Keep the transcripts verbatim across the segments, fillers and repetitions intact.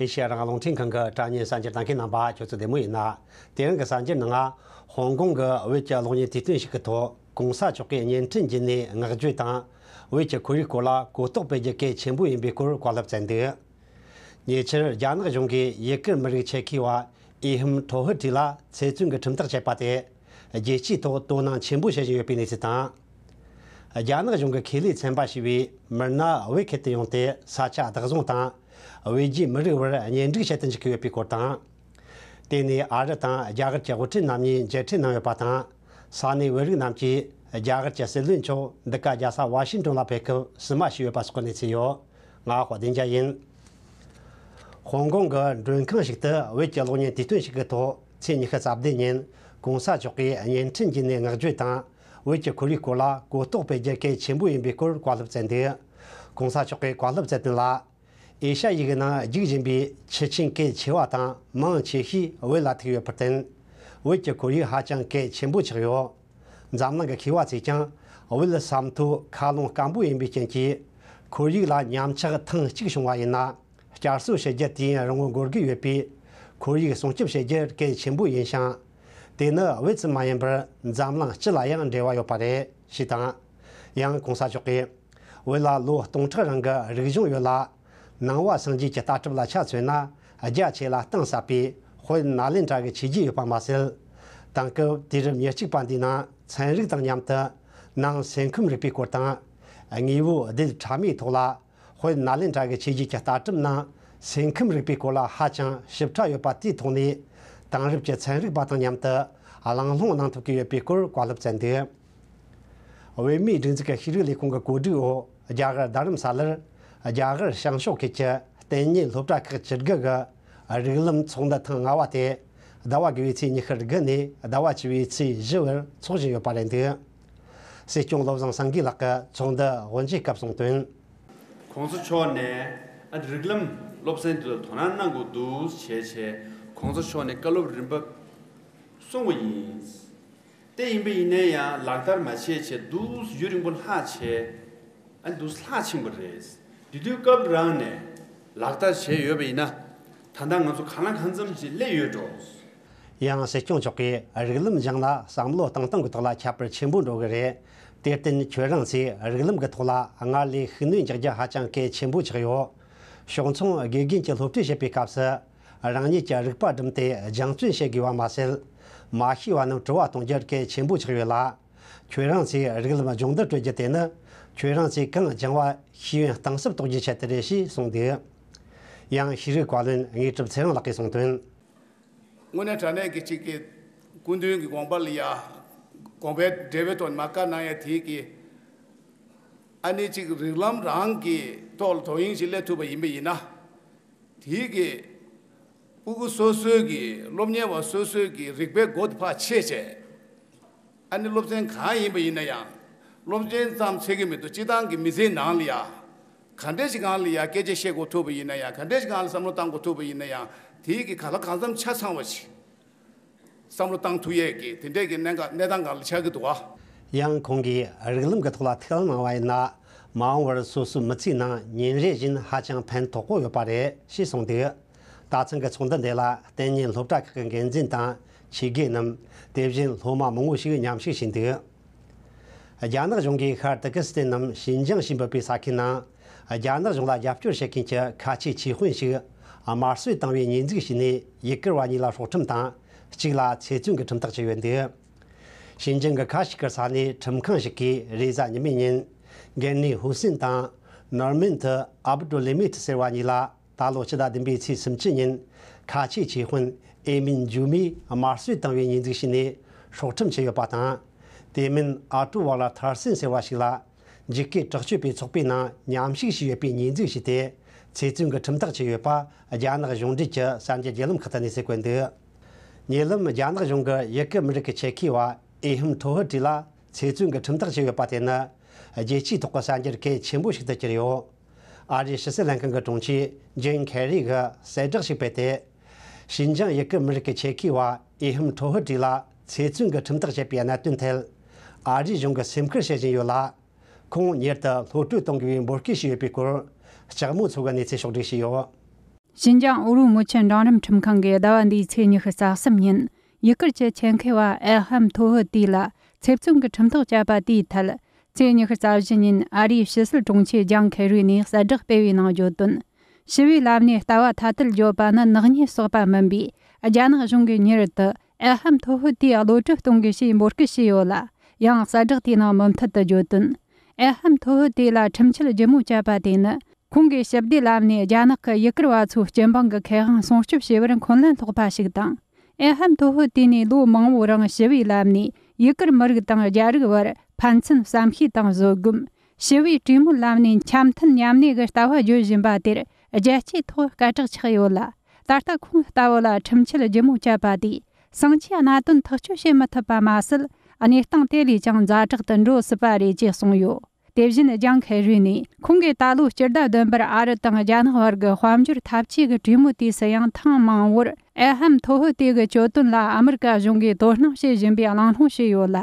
ཨེ་ཤེ་ཡ་རང་དབང་རླུང་འཕྲིན་ཁང་གི་དྲ་བརྙན་གསར་འགྱུར་ལྟ་མཁན་རྣམ་པ་ཁྱོད་ཚོ་བདེ་མོ་ཡིན་ན། དེ་རིང་གི་གསར་འགྱུར་ནང་ང་། ཧོང་ཀོང་གི་བོད་ཀྱི་གློག་བརྙན་དུས་སྟོན་ཞིག་གི་ཐོག་གོང་ས་མཆོག་གིས་བརྙན་འཕྲིན་བརྒྱུད་ནས་བསྔགས་བརྗོད་དང་། བོད་ཀྱི་ཁོར་ཡུག་སྐོར་ལ་གོ་རྟོགས་སྤེལ་རྒྱུ་གལ་ཆེན་པོ་ཡིན་པའི་སྐོར་བཀའ་སློབ་སྩལ་འདུག་ཉེ་ཆར་རྒྱ་ནག་གཞུང་གིས་ཡུ་གུར་མི་རིགས་ཆེད་མཁས་པ་ཨི་ཧམ་ཁྲོ་ཧི་ཀྲི་ལ་ཚེ་བཙོན་གྱི་ཁྲིམས་ཐག་བཅད་པ་དེ། རྒྱལ་སྤྱིའི་ཐོག་དོ་སྣང་ཆེན་པོ་བྱེད་བཞིན་ཡོད་པའི་གནས་ཚུལ་དང་། རྒྱ་ནག་གཞུང་གི་ཁེ་ལས་ཚན་པ་ཞིག་བས་མི་སྣ་བོད་ཁུལ་དུ་ཡོང་སྟེ་ས་ཆ་བདག་བཟུང་དང་། བོད་བརྒྱུད་མི་རིགས་བར་གཉེན་སྒྲིག་བྱེད་དུ་འཇུག་གི་ཡོད་པའི་སྐོར་དང་། དེ་ནས་ཨ་རི་དང་རྒྱ་གར་གྱི་དབུ་ཁྲིད་རྣམ་གཉིས་མཇལ་འཕྲད་གནང་ཡོད་པ་དང་། ས་གནས་བོད་རིགས་རྣམས་ཀྱིས་རྒྱ་གར་གྱི་སྲིད་བློན་མཆོག་འདི་ག་རྒྱལ་ས་ཝ་ཤིང་ཏོན་ལ་ཕེབས་སྐབས་བསུ་མ་ཞུས་ཡོད་པ་སོགས་ཀྱི་གནས་ཚུལ་ཡོད། ང་ཧོ་བདེ་འཇགས་ཡིན། ཧོང་ཀོང་གི་མགྲོན་ཁང་ཞིག་ཏུ་བོད་ཀྱི་གློག་བརྙན་དུས་སྟོན་ཞིག་གི་ཐོག་ཚེས་ཉི་ཤུ་རྩ་བདུན་ཉིན་གོང་ས་མཆོག་གིས་བརྙན་འཕྲིན་བརྒྱུད་ནས་བསྔགས་བརྗོད་དང་བོད་ཀྱི་ཁོར་ཡུག་སྐོར་ལ་གོ་རྟོགས་སྤེལ་རྒྱུ་གལ་ཆེན་པོ་ཡིན་པའི་སྐོར་བཀའ་སློབ་སྩལ་འདུག་གོང་ས་མཆོག་གིས་བཀའ་སློབ་སྩལ་དོན་ལ། ཨེ་ཤ་ཡའི་ནང་རྒྱུག་བཞིན་པའི་ཆུ་ཆེན་གལ་ཆེ་བ་དང་མང་ཆེ་ཤོས་བོད་ལ་ཐུག་ཡོད་པར་བརྟེན། བོད་ཀྱི་ཁོར་ཡུག་ཧ་ཅང་གལ་ཆེན་པོ་ཆགས་ཡོད། འཛམ་གླིང་གི་མཁས་པ་ཚོས་ཀྱང་བོད་ས་མཐོའི་མཁའ་རླུང་སྐམ་པོ་ཡིན་པའི་རྐྱེན་གྱིས། ཁོར་ཡུག་ལ་ཉམས་ཆག་ཐེངས་གཅིག་བྱུང་བ་ཡིན་ན། བསྐྱར་གསོ་བྱེད་རྒྱུ་དུས་ཡུན་རིང་བོ་འགོར་གྱི་ཡོད་པས། ཁོར་ཡུག་སྲུང་སྐྱོབ་བྱེད་རྒྱུ་གལ་ཆེན་པོ་ཡིན་ཞིང་། དེ་ནི་བོད་ཙམ་མ་ཡིན་པར་འཛམ་གླིང་སྤྱི་ལ་ཡང་འབྲེལ་བ་ཡོད་པ་རེད་ཞེས་དང་། ཡང་གོང་ས་མཆོག་གིས། བོད་ལ་ལོ་སྟོང་ཕྲག་རིང་གི་རིག་གཞུང་ཡོད་ལ། ནང་པ་སངས་རྒྱས་ཀྱི་ལྟ་གྲུབ་ལ་ཆ་མཚོན་ན། རྒྱ་ཆེ་ལ་གཏིང་ཟབ་པའི་དཔལ་ནཱ་ལེནྡྲ་གི་ཆོས་བརྒྱུད་ཡོད་པ་མ་ཟད། དེང་སྐབས་དུས་རབས་ཉེར་གཅིག་པ་འདིའི་ནང་ཚན་རིག་དང་མཉམ་དུ་ནང་སེམས་ཁམས་རིག་པའི་སྐོར་དང་། དངོས་པོ་རྡུལ་ཕྲ་མོའི་ཐོག་ལ་དཔལ་ནཱ་ལེནྡྲ་གི་ཆོས་བརྒྱུད་ཀྱི་ལྟ་གྲུབ་ནང་སེམས་ཁམས་རིག་པའི་སྐོར་ལ་ཧ་ཅང་ཞིབ་ཕྲ་ཡོད་པ་དེའི་ཐོག་ནས། དེང་རབས་ཀྱི་ཚན་རིག་པ་དང་མཉམ་དུ་གླེང་སློང་གནང་ཐུབ་ཀྱི་ཡོད་པའི་སྐོར་བཀའ་སློབ་སྩལ་འདུག་བོད་མིའི་སྒྲིག་འཛུགས་ཀྱི་ཤེས་རིག་ལས་ཁུངས་ཀྱི་གོ་སྒྲིག་འོག་རྒྱ་གར་རྡ་རམ་ས་ལར་རྒྱ་གར་བྱང་ཕྱོགས་ཁུལ་གྱི་བསྟན་རྙིང་སློབ་གྲྭ་ཁག་བཅུ་དགུ་གི་རིགས་ལམ་ཚོགས་འདུ་ཐེངས་ལྔ་བ་དེ་ཟླ་བ་དགུ་པའི་ཚེས་ཉི་ཤུ་དགུ་ནས་ཟླ་བ་བཅུ་པའི་ཚེས་བཞི་བར་འཚོགས་བཞིན་ཡོད་པ་རེད་འདུག་སྲིད་སྐྱོང་བློ་བཟང་སེང་གེ་ལགས་ཀྱིས་ཚོགས་འདུ་དབུ་འབྱེད་སྐབས་གསུངས་དོན། གོང་ས་མཆོག་ནས་ཨ་རིགས་ལམ་སློབ་ཚན་དེ་ལ་དོ་སྣང་གནང་དགོས་འདུག་བྱས་བྱས་གོང་ས་མཆོག་ནས་བཀའ་སློབ་རིམ་པ་གསུངས་པ་ཡིན། དེ་ཡིན་པ་ཡིན་ན་ཡང་ལག་བསྟར་མ་བྱས་བྱས་འདུག་ཡུན་རིང་པོ་ལྷག་བྱས། ཨ་འདུག་ལྷག་ཕྱིན་པ་རེད། དེ་དུས་སྐབས་རང་ནས་ལག་བསྟར་བྱས་ཡོད་པ་ཡིན་ན། ད་ལྟ་ང་ཚོ་གང་ལ་གང་འཚམ་ཞིག་སླེབས་ཡོད་འགྲོ། ཡང་སྲིད་སྐྱོང་མཆོག་གིས་རིགས་ལམ་སྦྱངས་ན་བསམ་བློ་བཏང་སྟངས་ཀྱི་ཐོག་ལ་ཁྱད་པར་ཆེན་པོ་འགྲོ་གི་རེད། དེར་བརྟེན་ཁྱོད་རང་ཚོས་རིགས་ལམ་གྱི་ཐོག་ལ་སྔར་ལས་ཤུགས་སྣོན་རྒྱག་རྒྱུ་ཧ་ཅང་གལ་ཆེན་པོ་ཆགས་ཡོད། ཕྱོགས་མཚུངས་དགེ་རྒན་གྱིས་སློབ་ཁྲིད་བྱེད་པའི་སྐབས་སུ། རང་ཉིད་ཀྱི་རིག་པ་བསྒྲིམས་ཏེ་སྦྱང་བརྩོན་བྱེད་དགོས་པ་མ་ཟད། མ་ཤེས་པ་རྣམས་དྲི་བ་གཏོང་རྒྱུ་གལ་ཆེན་པོ་ཆགས་ཡོད་ལ། ཁྱོད་རང་ཚོས་རིགས་ལམ་སྦྱོང་བརྡར་སྤྲོད་རྒྱུ་དེ་ནི། ཁྱོད་རང་ཚོས་གང་སྦྱངས་པ་ཤེས་ཡོན་གཏིང་ཟབ་རྟོགས་རྒྱུའི་ཆེད་དུ་རེད་ཞེས་གསུངས་འདུག་ཡང་ཤེས་རིག་བཀའ་བློན་དངོས་གྲུབ་ཚེ་རིང་ལགས་ཀྱིས་གསུངས་དོན། དངོས་གནས་དྲང་གནས་ཀྱི་གཅིག་གི་སྐུ་མདུན་གྱི་དགོངས་པ་ལ་ཡ། དགོངས་པའི་འགྲེལ་པའི་ཐོག་ནས་མ་བཀའ་གནང་ཡ་དེ་གི། ཨ་ནི་གཅིག་རིགས་ལམ་རང་གི་ཐོག་ལ་དོ་དབྱིངས་ཤིག་སླེབས་ཐུབ་པ་ཡིན་པ་ཡིན་ན། དེ་གི། སྤུ་གུ་སོ་སོའི་གི་སློབ་གཉེར་བ་སོ་སོའི་གི་རིག་པའི་སྒོ་དེ་ཕར་ཕྱེ་བྱས། ཨ་ནི་སློབ་ཚན་གང་ཡིན་པ་ཡིན་ན་ཡང་། སློབ་ཚན་ཙམ་ཚད་ཀྱི་མི་འདུག་སྤྱི་བཏང་གི་མི་ཚེའི་ནང་ལ་ཡ། ག་འདྲས་ཞིག་སྒང་ལ་ཡ་སྐད་ཆ་བཤད་དགོས་ཐུབ་པ་ཡིན་ན་ཡང་། ག་འདྲས་ཞིག་སྒང་ལ་བསམ་བློ་བཏང་དགོས་ཐུབ་པ་ཡིན་ན་ཡང་། དེའི་གི་གང་ལ་གང་འཚམ་ཆ་ཚང་བ་ཞིག་བསམ་བློ་བཏང་ཐུབ་ཡས་ཀྱི་དེ་འདྲས་ཀྱི་གནད་འགག་གནས་སྟངས་སྒང་ལ་ཆགས་ཀྱི་འདུག་བ། ཡང་ཁོང་གིས་རིགས་ལམ་གྱི་ཐོག་ལ་ཐུགས་ལ་གནང་བ་ཡིན་ན། མ་འོངས་པར་སོ་སོའི་མི་ཚེའི་ནང་ཉིན་རེ་བཞིན་ཧ་ཅང་ཕན་ཐོགས་པོ་ཡོད་པ་རེད་ཞེས་གསུངས་འདུག་ད་ཐེངས་ཀྱི་ཚོགས་འདུ་འདི་ལ་བསྟན་རྙིང་སློབ་གྲྭ་ཁག་གི་འགན་འཛིན་དང་ཆོས་དགེ་རྣམས། དེ་བཞིན་སློབ་མ་མང་བོ་ཞིག་མཉམ་ཞུགས་བྱས་འདུག་རྒྱ་ནག་གཞུང་གིས་ཤར་ཏུར་ཀི་སི་ཐན་ནམ་ཞིན་ཅང་ཞེས་འབོད་པའི་ས་ཁུལ་ནང་། རྒྱ་ནག་གཞུང་ལ་རྒྱབ་སྐྱོར་བྱེད་མཁན་གྱི་ཁ་ཆེའི་ཆོས་དཔོན་ཞིག་དམར་གསོད་བཏང་བའི་ཉེས་འཛུགས་བྱས་ནས་ཡུ་གུར་བ་གཉིས་ལ་སྲོག་ཁྲིམས་དང་། གཅིག་ལ་ཚེ་བཙོན་གྱི་ཁྲིམས་ཐག་བཅད་ཡོད་འདུག་ཞིན་ཅང་གི་ཁ་ཤས་ཀྱི་ས་གནས་ཁྲིམས་ཁང་ཞིག་གིས་རེས་གཟའ་ཉི་མའི་ཉིན། གན་ནི་ཧུ་སིན་དང་ནོར་མིན་ཐི་ཨབ་ཏུ་ལི་མིད་ཟེར་བ་གཉིས་ལ། ད་ལོ་ཕྱི་ཟླ་བདུན་པའི་ཚེས་སུམ་ཅུ་ཉིན། ཁ་ཆེའི་ཆོས་དཔོན་ཨེ་མིན་ཇུ་མིས་དམར་གསོད་བཏང་བའི་ཉེས་འཛུགས་བྱས་ནས་སྲོག་ཁྲིམས་བཅད་ཡོད་པ་དང་། དེ་མིན་ཨ་ཀྲུ་ཝ་ལ་ཐར་སིན་ཟེར་བ་ཞིག་ལ། འཇིགས་སྐུལ་དྲག་སྤྱོད་པའི་ཚོགས་པའི་ནང་མཉམ་ཞུགས་བྱས་ཡོད་པའི་ཉེས་འཛུགས་བྱས་ཏེ། ཚེ་བཙོན་གྱི་ཁྲིམས་ཐག་བཅད་ཡོད་པ་རྒྱ་ནག་གཞུང་འབྲེལ་གྱི་གསར་འགྱུར་བརྒྱུད་ལམ་ཁག་ཏུ་གནས་ཚུལ་བཀོད་འདུག་ཉེ་ལམ་རྒྱ་ནག་གཞུང་གིས་ཡུ་གུར་མི་རིགས་ཀྱི་ཆེད་མཁས་པ་ཨེ་ཧམ་ཁྲོ་ཧི་ཀྲི་ལ་ཚེ་བཙོན་གྱི་ཁྲིམས་ཐག་བཅད་ཡོད་པ་དེ་ནི། རྒྱལ་སྤྱིའི་ཐོག་གི་གསར་འགྱུར་གལ་ཆེན་པོ་ཞིག་ཏུ་གྱུར་ཡོད། ཨ་རིའི་ཕྱི་སྲིད་ལྷན་ཁང་གི་དྲུང་ཆེ་ཇོན་ཁེ་རི་གིས་གསལ་བསྒྲགས་ཤིག་སྤེལ་ཏེ། ཞིན་ཅང་ཡུ་གུར་མི་རིགས་ཀྱི་ཆེད་མཁས་པ་ཨེ་ཧམ་ཁྲོ་ཧི་ཀྲི་ལ་ཚེ་བཙོན་གྱི་ཁྲིམས་ཐག་བཅད་པའི་གནད་དོན་ཐད། ཨ་རིའི་གཞུང་གིས་སེམས་ཁུར་བྱེད་བཞིན་ཡོད་ལ། ཁོང་མྱུར་དུ་གློད་བཀྲོལ་གཏོང་དགོས་པའི་འབོད་སྐུལ་ཞུས་ཡོད་པའི་སྐོར། ལྕགས་མོ་མཚོ་གིས་གནས་ཚུལ་ཕྱོགས་བསྒྲིགས་བྱས་ཡོད། ཞིན་ཅང་ཨུ་རུ་མུ་ཆུ་འབྲིང་རིམ་ཁྲིམས་ཁང་གིས་ཟླ་བ་འདིའི་ཚེས་ཉི་ཤུ་རྩ་གསུམ་ཉིན། ཡུ་གུར་གྱི་ཆེད་མཁས་པ་ཨེ་ཧམ་ཐོ་ཧུ་ཏི་ལ་ཚེ་བཙོན་གྱི་ཁྲིམས་ཐག་བཅད་པ་དེའི་ཐད། ཚེས་ཉི་ཤུ་རྩ་བཞི་ཉིན་ཨ་རིའི་ཕྱི་སྲིད་དྲུང་ཆེ་ཇང་ཁེ་རུ་ནས་གསལ་བསྒྲགས་སྤེལ་བའི་ནང་བརྗོད་དོན། ཞི་བའི་ལམ་ནས་ལྟ་བ་ཐ་དད་བརྗོད་པ་ནི་ནག་ཉེས་བསགས་པ་མིན་པས། རྒྱ་ནག་གཞུང་གིས་མྱུར་དུ་ཨེ་ཧམ་ཐོ་ཧུ་ཏིའི་གློད་གྲོལ་གཏོང་དགོས་ཞེས་འབོད་སྐུལ་བྱས་ཡོད་ལ། ཡང་གསལ་བསྒྲགས་དེའི་ནང་མུ་མཐུད་དུ་བརྗོད་དོན། ཨེ་ཧམ་ཐོ་ཧུ་ཏི་ལ་ཁྲིམས་ཆད་ལྗིད་མོ་བཅད་པ་དེ་ནི། ཁོང་གིས་ཞི་བདེའི་ལམ་ནས་རྒྱ་ནག་གི་ཡུ་གུར་བ་ཚོའི་སྤྱི་འབངས་ཀྱི་ཁེ་དབང་སྲུང་སྐྱོབ་བྱེད་པར་འཁོན་ལན་སློག་པ་ཞིག་དང་། ཨེ་ཧམ་ཐོ་ཧུ་ཏི་ནས་ལོ་མང་བོའི་རིང་ཞི་བའི་ལམ་ནས་ཡུ་གུར་མི་རིགས་དང་རྒྱ་རིགས་བར་ཕན་ཚུན་བསམ་ཤེས་དང་བཟོད་སྒོམ། ཞི་བའི་གྲོས་མོལ་ལམ་ནས་འཆམ་མཐུན་མཉམ་གནས་ཀྱི་ལྟ་བ་བརྗོད་བཞིན་པ་དེར་རྒྱལ་སྤྱིའི་ཐོག་སྐད་གྲགས་ཆགས་ཡོད་ལ། ད་ལྟ་ཁོང་ལྟ་བུ་ལ་ཁྲིམས་ཆད་ལྗིད་མོ་བཅད་པ་དེས། ཟིང་ཆའི་གནད་དོན་ཐག་གཅོད་བྱེད་མི་ཐུབ་པ་མ་ཟད། གནས་སྟངས་དེ་ལས་ཀྱང་ཛ་དྲག་ཏུ་འགྲོ་སྲིད་པ་རེད་ཅེས་གསུངས་ཡོད། དེ་བཞིན་ལྗང་ཁེ་རུས་ནས། ཁོང་གིས་ད་ལོའི་སྤྱི་ཟླ་བདུན་པར་ཨ་རི་དང་རྒྱ་ནག་བར་གྱི་དཔལ་འབྱོར་འཐབ་ཇུས་ཀྱི་གྲོས་མོལ་དུས་སུ་ཡང་ཐེངས་མང་བོར། ཨེ་ཧམ་ཐོ་ཧུ་ཏི་གི་གྱོད་དོན་ལ་ཨ་མི་རི་ཀ་གཞུང་གིས་དོ་སྣང་བྱེད་བཞིན་པའི་གླེང་སློང་བྱས་ཡོད་ལ།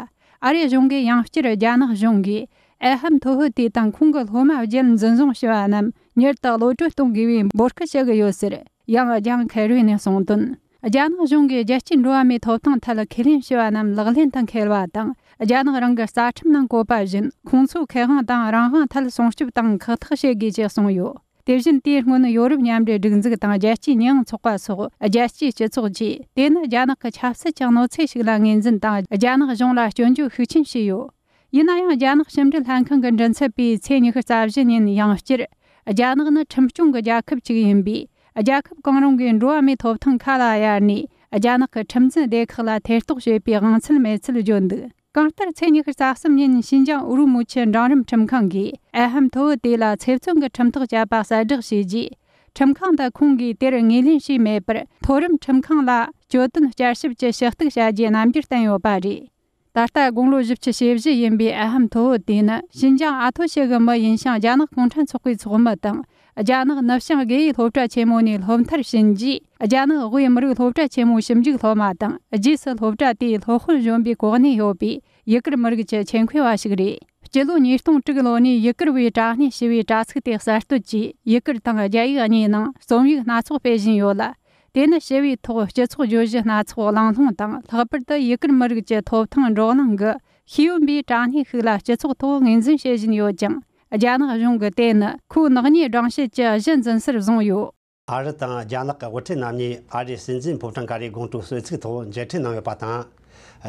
ཨ་རི་གཞུང་གིས་ཡང་བསྐྱར་རྒྱ་ནག་གཞུང་གིས་ཨེ་ཧམ་ཐོ་ཧུ་ཏི་དང་ཁོང་གི་སློབ་མ་བརྒྱད་འཛིན་བཟུང་བྱས་པ་རྣམས་མྱུར་དུ་གློད་གྲོལ་གཏོང་དགོས་པའི་འབོད་སྐུལ་བྱེད་ཀྱི་ཡོད་ཟེར། ཡང་ལྗང་ཁེ་རུས་ནས་གསུངས་དོན། རྒྱ་ནག་གཞུང་གིས་རྒྱལ་སྤྱིའི་འགྲོ་བ་མིའི་ཐོབ་ཐང་ཐད་ཁས་ལེན་བྱས་པ་རྣམས་ལག་ལེན་དུ་འཁེལ་བ་དང་། རྒྱ་ནག་རང་གི་རྩ་ཁྲིམས་ནང་བཀོད་པ་བཞིན། ཁོང་ཚོའི་ཁེ་དབང་དང་རང་དབང་ཐད་སྲུང་སྐྱོབ་དང་ཁག་ཐེག་བྱེད་དགོས་ཅེས་གསུངས་ཡོད། དེ་བཞིན་དེའི་སྔོན་ཡོ་རོབ་མཉམ་འབྲེལ་སྒྲིག་འཛུགས་དང་། རྒྱལ་སྤྱིའི་ཉེས་ཡངས་ཚོགས་པ་སོགས་རྒྱལ་སྤྱིའི་སྤྱི་ཚོགས་ཀྱིས། དེ་ནི་རྒྱ་ནག་གི་ཆབ་སྲིད་ཀྱི་གནོད་འཚེ་ཞིག་ལ་ངོས་འཛིན་དང་། རྒྱ་ནག་གཞུང་ལ་སྐྱོན་བརྗོད་ཤུགས་ཆེན་བྱས་ཡོད། ཡིན་ན་ཡང་། རྒྱ་ནག་ཕྱི་འབྲེལ་ལྷན་ཁང་གི་མགྲིན་ཚབ་པས་ཚེས་ཉི་ཤུ་རྩ་བཞི་ཉིན་ཡང་བསྐྱར། རྒྱ་ནག་ནི་ཁྲིམས་སྐྱོང་གི་རྒྱལ་ཁབ་ཅིག་ཡིན་པས། རྒྱལ་ཁབ་གང་རུང་གིས་འགྲོ་བ་མིའི་ཐོབ་ཐང་ཁ་ལ་གཡར་ནས། རྒྱ་ནག་གི་ཁྲིམས་འཛིན་སྡེ་ཁག་ལ་ཐེ་གཏོགས་བྱེད་པའི་དབང་ཚད་མེད་ཚུལ་བརྗོད་འདུག་གང་ལྟར། ཚེས་ཉི་ཤུ་རྩ་གསུམ་ཉིན་ཞིན་ཅང་ཨུ་རུ་མུ་ཆུ་འབྲིང་རིམ་ཁྲིམས་ཁང་གིས་ཨེ་ཧམ་ཐོ་ཝུ་ཏེ་ལ་ཚེ་བཙོན་གྱི་ཁྲིམས་ཐག་བཅད་པ་གསལ་བསྒྲགས་བྱས་རྗེས། ཁྲིམས་ཁང་དུ་ཁོང་གིས་དེར་ངོས་ལེན་བྱས་མེད་པར། མཐོ་རིམ་ཁྲིམས་ཁང་ལ་གྱོད་དོན་བསྐྱར་ཞིབ་ཀྱི་ཞུ་གཏུག་བྱ་རྒྱུའི་རྣམ་འགྱུར་བསྟན་ཡོད་པ་རེད། ད་ལྟ་དགུང་ལོ་བཞི་བཅུ་ཞེ་བཞི་ཡིན་པའི་ཨ་ཧམ་ཐོ་ཝུ་ཏེ་ནི་ཞིན་ཅང་ཨ་ཐོ་ཤི་གི་མི་ཡིན་ཞིང་། རྒྱ་ནག་གུང་ཁྲན་ཚོགས་པའི་ཚོགས་མི་དང་། རྒྱ་ནག་ནུབ་བྱང་དགེ་འོས་སློབ་གྲྭ་ཆེན་མོ་ནས་སློབ་མཐར་ཕྱིན་རྗེས། རྒྱ་ནག་དབུས་མི་རིགས་སློབ་གྲྭ་ཆེན་མོའི་ཞིབ་འཇུག་སློབ་མ་དང་། རྗེས་སུ་སློབ་གྲྭ་དེའི་སློབ་དཔོན་གཞོན་པའི་གོ་གནས་ཡོད་པའི་ཡུ་གུར་མི་རིགས་ཀྱི་ཆེད་མཁས་པ་ཞིག་རེད། སྤྱི་ལོ་ཉིས་སྟོང་དྲུག་ལོ་ནས་ཡུ་གུར་བའི་དྲག་གནོན་ཞི་བའི་དྲ་ཚིགས་དེ་གསར་གཏོད་ཀྱིས། ཡུ་གུར་དང་རྒྱ་ཡིག་གཉིས་ནང་རྩོམ་ཡིག་སྣ་ཚོགས་སྤེལ་བཞིན་ཡོད་ལ། དེ་ནི་ཞི་བའི་ཐོག་སྤྱི་ཚོགས་བརྗོད་གཞི་སྣ་ཚོགས་གླེང་སློང་དང་། ལྷག་པར་དུ་ཡུ་གུར་མི་རིགས་ཀྱི་ཐོབ་ཐང་བགྲོ་གླེང་གི་ཤེས་ཡོན་པའི་དྲག་གནོན་ཤིག་ལ་སྤྱི་ཚོགས་ཐོག་ངོས་འཛིན་བྱེད་བཞིན་ཡོད་ཅིང་། རྒྱ་ནག་གཞུང་གིས་དེ་ནི་ཁོའི་ནག་ཉེས་སྦྲང་བྱེད་ཀྱི་གཞི་འཛིན་སར་བཟུང་ཡོད། ཨ་རི་དང་རྒྱ་ནག་གི་དབུ་ཁྲིད་རྣམ་གཉིས་ཨ་རིའི་སྲིད་འཛིན་ཕོ་བྲང་ཀ་རའི་དགོང་དྲོའི་གསོལ་ཚིགས་ཐོག་མཇལ་འཕྲད་གནང་ཡོད་པ་དང་།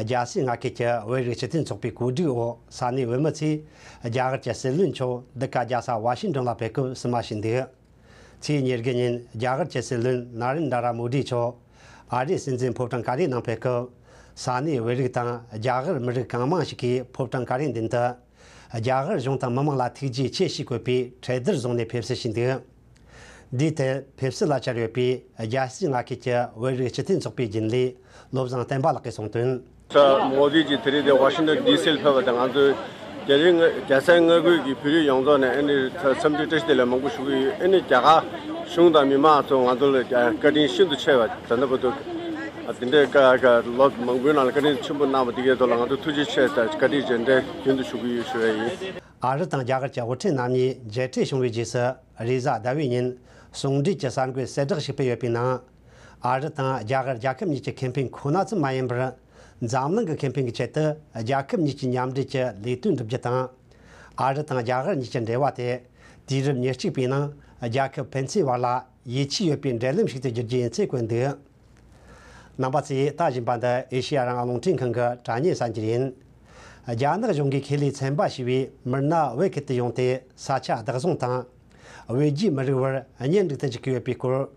རྒྱལ་སའི་མངའ་ཁུལ་གྱི་བོད་རིགས་སྤྱི་མཐུན་ཚོགས་པའི་གོ་སྒྲིག་འོག་ས་གནས་བོད་མི་ཚོས་རྒྱ་གར་གྱི་སྲིད་བློན་མཆོག་འདི་ག་རྒྱལ་ས་ཝ་ཤིང་ཏོན་ལ་ཕེབས་སྐབས་བསུ་མ་ཞུས་འདུག་ཚེས་ཉེར་དགུ་ཉིན་རྒྱ་གར་གྱི་སྲིད་བློན་ན་རེན་དྲ་ར་མོ་དི་མཆོག་ཨ་རིའི་སྲིད་འཛིན་ཕོ་བྲང་ཀ་རའི་ནང་ཕེབས་སྐབས། ས་གནས་བོད་རིགས་དང་རྒྱ་གར་མི་རིགས་གང་མང་ཞིག་གིས་ཕོ་བྲང་ཀ་རའི་མདུན་དུ། རྒྱ་གར་གཞུང་དང་མི་མང་ལ་ཐུགས་རྗེ་ཆེ་ཞེས་བཀོད་པའི་འཕྲེད་དར་བཟུང་ནས་ཕེབས་བསུ་ཞུས་འདུག་འདིའི་ཐད་ཕེབས་བསུ་ལ་བཅར་ཡོད་པའི་རྒྱལ་སའི་མངའ་ཁུལ་གྱི་བོད་རིགས་སྤྱི་མཐུན་ཚོགས་པའི་རྒྱུན་ལས་བློ་བཟང་བསྟན་པ་ལགས་ཀྱིས་གསུངས་དོན། ས་མོ་དི་ཇི་དེ་རིང་འདིར་ཝ་ཤིང་ཏོན་ཌི་སི་ལ་ཕེབས་པ་དང་། ང་ཚོས་རྒྱ་རིགས་རྒྱལ་སའི་མངའ་ཁུལ་གྱི་བོད་རིགས་ཡོངས་རྫོགས་ནས་ཨ་ནི་འཚམས་འདྲི་བཀྲ་ཤིས་བདེ་ལེགས་མང་པོ་ཞུ་གི་ཡོད། ཨ་ནི་རྒྱ་གར་གཞུང་དང་མི་མང་ཚོས་ང་ཚོ་ལ་བཀའ་དྲིན་ཤིན་ཏུ་ཆེ་བ། ད་ལྟ་བར་དུ་དེ་འདྲའི་བཀའ་བཀའ་ལོ་མང་པོའི་ནང་ལ་བཀའ་དྲིན་ཆེན་པོ་གནང་བ་དེ་གའི་ཐོག་ལ་ང་ཚོ་ཐུགས་རྗེ་ཆེ་དང་བཀའ་དྲིན་རྗེས་དྲན་རྒྱུན་དུ་ཞུ་གི་ཡོད་ཞུ་བ་ཡིན། ཨ་རི་དང་རྒྱ་གར་གྱི་དབུ་ཁྲིད་རྣམ་གཉིས་མཇལ་འཕྲད་བྱུང་བའི་རྗེས་སུ། རེས་གཟའ་ཟླ་བའི་ཉིན་ཟུང་འབྲེལ་གྱི་གསར་འགོད་གསལ་བསྒྲགས་ཤིག་སྤེལ་ཡོད་པའི་ནང་། ཨ་རི་དང་རྒྱ་གར་རྒྱལ་ཁབ་གཉིས་ཀྱི་ཁེ་ཕན་ཁོ་ན་ཙམ་མ་ཡིན་པར། འཛམ་གླིང་གི་ཁེ་ཕན་གྱི་ཆེད་དུ་རྒྱལ་ཁབ་གཉིས་ཀྱི་མཉམ་འབྲེལ་གྱི་ལས་དོན་བསྒྲུབ་རྒྱུ་དང་། ཨ་རི་དང་རྒྱ་གར་གཉིས་ཀྱི་འབྲེལ་བ་དེ་དུས་རབས་ཉེར་གཅིག་པའི་ནང་རྒྱལ་ཁབ་ཕན་ཚུན་བར་ལ་ཡིད་ཆེས་ཡོད་པའི་འབྲེལ་ལམ་ཞིག་ཏུ་འགྱུར་རྒྱུ་ཡིན་ཚུལ་བཀོད་འདུག་རྣམ་པ་ཚོས་ལྟ་བཞིན་པ་འདི་ཨེ་ཤེ་ཡ་རང་དབང་རླུང་འཕྲིན་ཁང་གི་དྲ་བརྙན་གསར་འགྱུར་ཡིན། རྒྱ་ནག་གཞུང་གིས་ཁེ་ལས་ཚན་པ་ཞེས་པའི་མི་སྣ་བོད་ཁུལ་དུ་ཡོང་སྟེ་ས་ཆ་བདག་བཟུང་དང་། བོད་བརྒྱུད་མི་རིགས་བར་གཉེན་སྒྲིག་ཏུ་འཇུག་གི་ཡོད་པའི་སྐོར།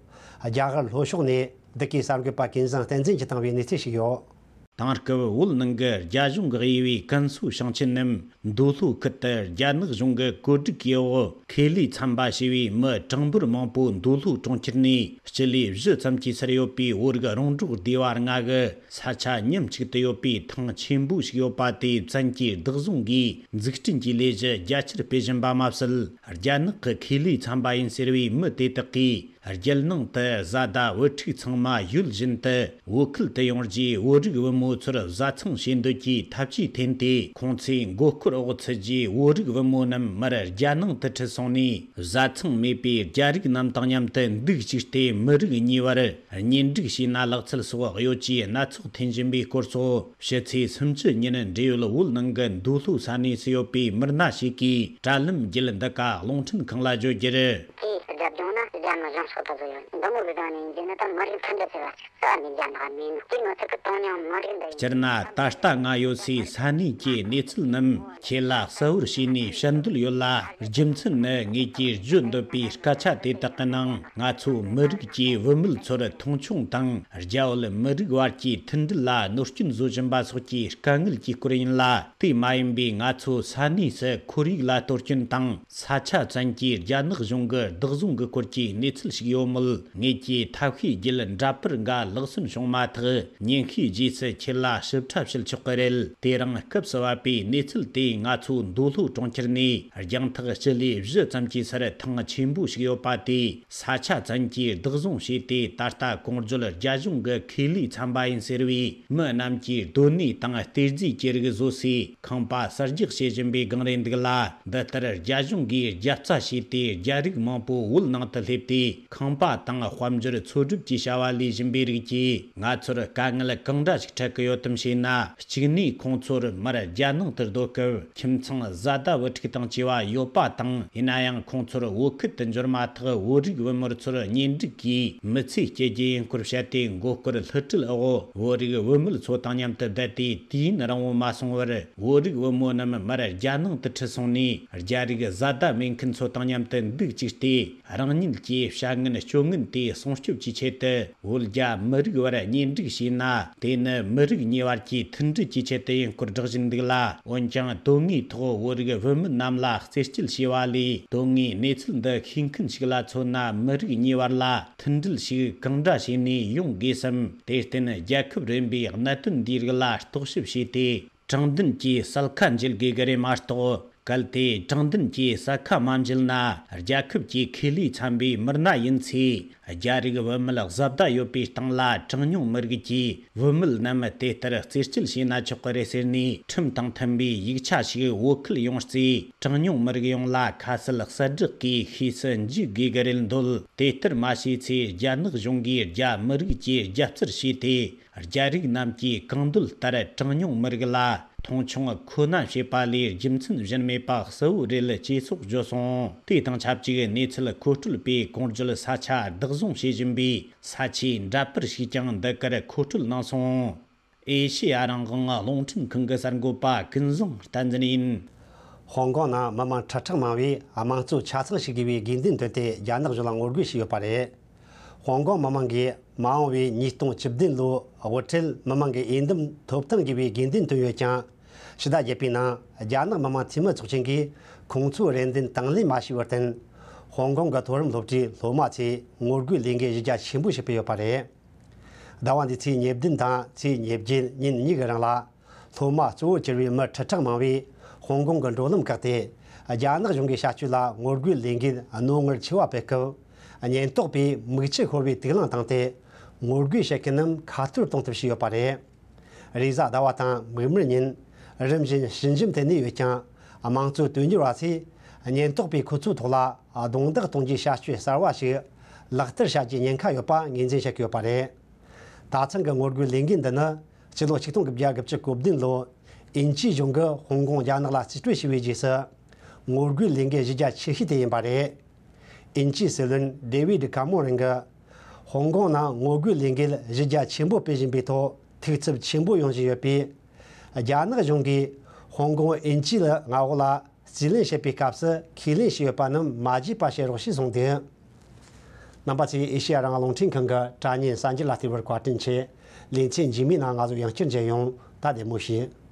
རྒྱ་གར་ལྷོ་ཕྱོགས་ནས་བདུད་ཀྱི་གསར་འགོད་པ་ཀུན་བཟང་བསྟན་འཛིན་གྱིས་བཏང་བའི་གནས་ཚུལ་ཞིག་ཡོད། དེང་སྐབས་བོད་ནང་གི་རྒྱ་གཞུང་གིས་དབྱེ་བའི་ཀན་སུའུ་ཞིང་ཆེན་ནམ་མདོ་ལྷོ་ཁུལ་དུ་རྒྱ་ནག་གཞུང་གི་བཀོད་སྒྲིག་གི་འོག་ཁེ་ལས་ཚན་པ་ཞེས་པའི་མི་གྲངས་འབོར་མང་པོ་མདོ་ལྷོ་གྲོང་ཁྱེར་ནས་སྤྱི་ལེ་བཞི་ཙམ་གྱི་སར་ཡོད་པའི་བོད་རིགས་རོང་འབྲོག་སྡེ་བ་ལྔ་གི་ས་ཆ་མཉམ་གཅིག་ཏུ་ཡོད་པའི་ཐང་ཆེན་པོ་ཞིག་ཡོད་པ་དེ་བཙན་གྱིས་བདག་བཟུང་གིས་འཛུགས་སྐྲུན་གྱི་ལས་གཞི་རྒྱ་ཆེར་སྤེལ་བཞིན་པ་མ་ཟད། རྒྱ་ནག་གི་ཁེ་ལས་ཚན་པ་ཡིན་ཟེར་བའི་མི་དེ་དག་གིས་ རྒྱལ་ནང་དུ་བཟའ་ཟླ་བུ་ཕྲུག་ཚང་མ་ཡུལ་གཞན་དུ་བོད་ཁུལ་དུ་ཡོང་རྗེས། བོད་རིགས་བུ་མོ་ཚོར་བཟའ་ཚང་བྱེད་འདོད་ཀྱི་ཐབས་ཇུས་འཐེན་ཏེ། ཁོང་ཚོའི་མགོ་སྐོར་འོག་ཚུད་རྗེས། བོད་རིགས་བུ་མོ་རྣམས་མར་རྒྱལ་ནང་དུ་ཁྲིད་སོང་ནས། བཟའ་ཚང་མེད་པའི་རྒྱ་རིགས་རྣམས་དང་མཉམ་དུ་འདུག་བཅུག་སྟེ། མི་རིགས་གཉིས་བར་གཉེན་སྒྲིག་བྱས་ན་ལག་འཚོལ་སོགས་གཡོ་ཇུས་སྣ་ཚོགས་འཐེན་བཞིན་པའི་སྐོར་སོགས། ཕྱི་ཚེས་སུམ་ཅུ་ཉིན་འབྲེལ་ཡོད་བོད་ནང་གི་མདོ་ལྷོ་ས་གནས་སུ་ཡོད་པའི་མི་སྣ་ཞིག་གིས་དྲ་ལམ་བརྒྱུད་འདི་ག་རླུང་འཕྲིན་ཁང་ལ་བརྗོད་རྒྱུར། དེའི་རྒྱབ་ལྗོངས་ནི་རྒྱ་མི་གཞུང་ཕྱོགས་དེ་ཚོ་ཡོད། འདི་མོ་གི་སྒང་ནས་ཡིན་རྒྱུ་ན། ད་མི་རིགས་མཐུན་སྒྲིལ་ཟེར་བ་ཞིག་རྩ་བ་ནས་རྒྱ་ནག་མིན། དེ་ནོ་ཚིག་གི་དོན་སྙིང་མི་རིགས་འདི་ཡིན། སྤྱིར་ན་ད་ལྟ་ང་ཡོད་སའི་ས་གནས་ཀྱི་གནས་ཚུལ་རྣམས་ཁྱེད་ལ་གསལ་བོར་བྱས་ནས་བཤད་འདོད་ཡོད་ལ། རྒྱུ་མཚན་ནི་ངེད་ཀྱིས་བརྗོད་འདོད་པའི་སྐད་ཆ་དེ་དག་གི་ནང་། ང་ཚོ་མི་རིགས་ཀྱི་བུད་མེད་ཚོར་མཐོང་ཆུང་དང་། རྒྱ་བོད་མི་རིགས་བར་གྱི་མཐུན་སྒྲིལ་ལ་གནོད་སྐྱོན་བཟོ་བཞིན་པ་སོགས་ཀྱི་དཀའ་ངལ་གྱི་སྐོར་ཡིན་ལ། དེ་མ་ཡིན་པའི་ང་ཚོ་ས་གནས་སུ་ཁོར་ཡུག་ལ་གཏོར་སྐྱོན་དང་། ས་ཆ་བཙན་གྱིས་རྒྱ་ནག་གཞུང་གི་བདག་བཟུང་གི་སྐོར་གྱི་གནས་ཚུལ་ཞིག་ཡོད་མོད། ངེད་ཀྱིས་ཐབས་ཤེས་བརྒྱུད་འདྲ་པར་འགའ་ལག་སོན་བྱུང་མ་ཐག། ཉིན་ཤས་རྗེས་སུ་ཁྱེད་ལ་ཞིབ་ཕྲ་བཤད་ཆོག་གི་རེད། དེ་རིང་སྐབས་སུ་བབས་པའི་གནས་ཚུལ་དེ་ང་ཚོ་མདོ་ལྷོ་གྲོང་ཁྱེར་ནས་རྒྱང་ཐག་སྤྱི་ལེ་བཞི་ཙམ་གྱི་སར་ཐང་ཆེན་པོ་ཞིག་ཡོད་པ་དེ། ས་ཆ་བཙན་གྱིས་བདག་བཟུང་བྱས་ཏེ། ད་ལྟ་གོང་བརྗོད་རྒྱ་གཞུང་གི་ཁེ་ལས་ཚན་པ་ཡིན་ཟེར་བའི་མི་རྣམས་ཀྱིས་སྡོད་གནས་དང་སྟེར་རྫས་ཀྱི་རིགས་བཟོ་སའི་ཁང་པ་གསར་རྒྱག་བྱེད་བཞིན་པའི་སྒང་རེད་འདུག་ལ། འདི་ལྟར་རྒྱ་གཞུང་གིས་རྒྱབ་རྩ་བྱས་ཏེ། རྒྱ་རིགས་མང་པོ་བོད་ནང་དུ་སླེབས་ཏེ། ཁང་པ་དང་དཔལ་འབྱོར་འཚོལ་སྒྲུབ་ཀྱི་བྱ་བ་ལས་བཞིན་པའི་རིགས་ཀྱིས་ང་ཚོར་དཀའ་ངལ་གང་འདྲ་ཞིག་འཕྲད་ཀྱི་ཡོད་དམ་ཞེ་ན། གཅིག་ནས་ཁོང་ཚོར་མར་རྒྱ་ནང་དུ་སྡོད་སྐབས། ཁྱིམ་ཚང་བཟའ་ཟླ་བུ་ཕྲུག་དང་བཅས་པ་ཡོད་པ་དང་། ཡིན་ན་ཡང་ཁོང་ཚོར་བོད་ཁུལ་དུ་འབྱོར་མ་ཐག་བོད་རིགས་བུད་མེད་ཚོར་གཉེན་སྒྲིག་གིས་མི་ཚེ་སྐྱེལ་རྒྱུ་ཡིན་སྐོར་བཤད་དེ། མགོ་སྐོར་བསླུ་བྲིད་འོག་བོད་རིགས་བུད་མེད་ཚོ་དང་མཉམ་དུ་བསྡད་དེ། དུས་ཡུན་རིང་བོ་མ་སོང་བར། བོད་རིགས་བུ་མོ་རྣམས་མར་རྒྱ་ནང་དུ་ཁྲིད་སོང་ནས། རྒྱ་རིགས་བཟའ་ཟླ་མེད་མཁན་ཚོ་དང་མཉམ་དུ་འདུག་བཅུག་སྟེ། རང་ཉིད་ཀྱི་བྱ་ངན་སྤྱོད་ངན་དེ་སྲུང་སྐྱོབ་ཀྱི་ཆེད་དུ། བོད་རྒྱ་མི་རིགས་བར་གཉེན་སྒྲིག་བྱས་ན། དེ་ནི་མི་རིགས་གཉིས་བར་གྱི་མཐུན་སྒྲིལ་གྱི་ཆེད་དུ་ཡིན་སྐོར་སྒྲོག་བཞིན་འདུག་ལ། འོན་ཀྱང་། དོན་དངོས་ཐོག་བོད་རིགས་བུད་མེད་རྣམས་ལ་རྩེད་སྤྱོད་བྱས་པ་ལས། དོན་དངོས་གནས་ཚུལ་འདི་ཤེས་མཁན་ཞིག་ལ་མཚོན་ན། མི་རིགས་གཉིས་བར་ལ་མཐུན་སྒྲིལ་ཞིག་གང་འདྲ་བྱས་ནས་ཡོང་དགོས་སམ། དེར་བརྟེན། རྒྱལ་ཁབ་རིམ་པའི་གནད་དོན་འདིའི་རིགས་ལ་རྟོག་ཞིབ་བྱས་ཏེ། དྲང་བདེན་གྱི་གསལ་ཁ་འཇལ་དགོས་ཀྱི་རེད་མ་གཏོགས། གལ་ཏེ་དྲང་བདེན་གྱི་གསལ་ཁ་མ་འཇལ་ན། རྒྱལ་ཁབ་ཀྱི་ཁེ་ལས་ཚན་པའི་མི་སྣ་ཡིན་ཚེ། རྒྱ་རིགས་བུད་མེད་བཟའ་ཟླ་ཡོད་པའི་སྟེང་ལ། གྲངས་ཉུང་མི་རིགས་ཀྱི་བུད་མེད་རྣམས་དེ་ལྟར་རྩེད་སྤྱོད་བྱས་ན་ཆོག་གི་རེད་ཟེར་ནས། ཁྲིམས་དང་མཐུན་པའི་ཡིག་ཆ་ཞིག་བོད་ཁུལ་ཡོང་རྩིས། གྲངས་ཉུང་མི་རིགས་ཡོངས་ལ་ཁ་གསལ་གསལ་བསྒྲགས་ཀྱིས་ཤེས་སུ་འཇུག་དགོས་ཀྱི་རེད་འདོད། དེ་ལྟར་མ་བྱས་ཚེ། རྒྱ་ནག་གཞུང་གིས་རྒྱ་མི་རིགས་ཀྱི་རྒྱབ་རྩར་བྱས་ཏེ། རྒྱ་རིགས་རྣམས་ཀྱིས་གང་འདོད་ལྟར་གྲངས་ཉུང་མི་རིགས་ལ་མཐོང་ཆུང་ཁོ་ན་བྱེད་པ་ལས། རྒྱུ་མཚན་གཞན་མེད་པ་གསལ་བོ་རེད་ཅེས་སོགས་བརྗོད་སོང་། དེ་དང་ཆབས་ཅིག་གནས་ཚུལ་མཁོ་སྤྲོད་པས་གོང་བརྗོད་ས་ཆ་བདག་བཟུང་བྱེད་བཞིན་པའི་ས་ཆའི་འདྲ་པར་ཞིག་ཀྱང་འདི་གར་མཁོ་སྤྲོད་གནང་སོང་། ཨེ་ཤེ་ཡ་རང་དབང་རླུང་འཕྲིན་ཁང་གི་གསར་འགོད་པ་ཀུན་བཟང་བསྟན་འཛིན་ཡིན། ཧོང་ཀོང་ནང་མི་མང་ཁྲི་ཕྲག་མང་བས་དམངས་གཙོ་ཆ་ཚང་ཞིག་དགོས་པའི་དགོས་འདུན་བཏོན་ཏེ། རྒྱ་ནག་གཞུང་ལ་ངོ་རྒོལ་བྱས་ཡོད་པ་རེད། ཧོང་ཀོང་མི་མང་གིས་མ་འོངས་པའི་ཉིས་སྟོང་བཅུ་བདུན་ལོའི་དབུ་ཁྲིད་མི་མང་གི་འོས་འདེམས་ཐོབ་ཐང་དགོས་པའི་དགོས་འདུན་བཏོན་ཡོད་ཀྱང་། ཕྱི་ཟླ་བརྒྱད་པའི་ནང་རྒྱ་ནག་མི་དམངས་འཐུས་མི་ཚོགས་ཆེན་གྱིས་ཁོང་ཚོའི་རེ་འདུན་དང་ལེན་མ་བྱས་པར་བརྟེན། ཧོང་ཀོང་གི་མཐོ་རིམ་སློབ་གྲྭའི་སློབ་མ་ཚོས་ངོ་རྒོལ་ལས་འགུལ་གཞི་རྒྱ་ཆེན་པོ་ཞིག་སྤེལ་ཡོད་པ་རེད། ཟླ་བ་འདིའི་ཚེས་ཉེར་བདུན་དང་ཚེས་ཉེར་བརྒྱད་ཉིན་གཉིས་ཀྱི་རིང་ལ། སློབ་མ་གཙོ་བོར་གྱུར་བའི་མི་ཁྲི་ཕྲག་མང་བས་ཧོང་ཀོང་གི་འགྲོ་ལམ་བཀག་སྟེ། རྒྱ་ནག་གཞུང་གི་བྱ་སྤྱོད་ལ་ངོ་རྒོལ་ལས་འགུལ་རྣོ་ངར་ཆེ་བ་སྤེལ་སྐབས། ཉེན་རྟོག་པས་མིག་ཆུ་ཤོར་བའི་དུག་རླངས་བཏང་སྟེ། ངོ་རྒོལ་བྱེད་མཁན་རྣམས་ཁ་གཏོར་གཏོང་ཐབས་བྱས་ཡོད་པ་རེད། རེས་གཟའ་ཟླ་བ་དང་མིག་དམར་ཉིན། རིམ་བཞིན་ཞི་འཇམ་དུ་གནས་ཡོད་ཀྱང་། དམངས་གཙོའི་དོན་གཉེར་བ་ཚོས་ཉེན་རྟོག་པས་ཁོ་ཚོའི་ཐོག་ལ་རྡུང་རྡེག་གཏོང་རྒྱུའི་བྱ་སྤྱོད་གསར་བ་ཞིག་ལག་བསྟར་བྱ་རྒྱུའི་ཉེན་ཁ་ཡོད་པ་ངོས་འཛིན་བྱེད་ཀྱི་ཡོད་པ་རེད། ད་ཐེངས་ཀྱི་ངོ་རྒོལ་ལས་འགུལ་འདི་ནི། སྤྱི་ལོ་ཆིག་སྟོང་དགུ་བརྒྱ་དགུ་བཅུ་གོ་བདུན་ལོར་དབྱིན་ཇིའི་གཞུང་གིས་ཧོང་ཀོང་རྒྱ་ནག་ལ་རྩིས་སྤྲོད་བྱས་པའི་རྗེས་སུ། ངོ་རྒོལ་ལས་འགུལ་གཞི་རྒྱ་ཆེ་ཤོས་དེ་ཡིན་པ་རེད། དབྱིན་ཇིའི་སྲིད་བློན་ཌེ་ཝིད་ཀ་མོ་རིང་གིས། ཧོང་ཀོང་ནང་ངོ་རྒོལ་ལས་འགུལ་གཞི་རྒྱ་ཆེན་པོ་སྤེལ་བཞིན་པའི་ཐོག་ཐུགས་འཚབ་ཆེན་པོ་ཡོང་བཞིན་ཡོད་པས། རྒྱ་ནག་གཞུང་གིས་ཧོང་ཀོང་དབྱིན་ཇིའི་མངའ་འོག་ལ་རྩིས་ལེན་བྱེད་པའི་སྐབས་སུ་ཁས་ལེན་བྱས་ཡོད་པ་རྣམས་མ་བརྗེད་པ་བྱེད་རོགས་ཞེས་གསུངས་འདུག། རྣམ་པ་ཚོས་ཨེ་ཤེ་ཡ་རང་དབང་རླུང་འཕྲིན་ཁང་གི་དྲ་བརྙན་གསར་འགྱུར་ལ་བལྟས་པར་བཀའ་དྲིན་ཆེ། ལེ་ཚན་རྗེས་མའི་ནང་ང་ཚོ་ཡང་བསྐྱར་མཇལ་ཡོང་། ད་བདེ་མོ་བྱོས།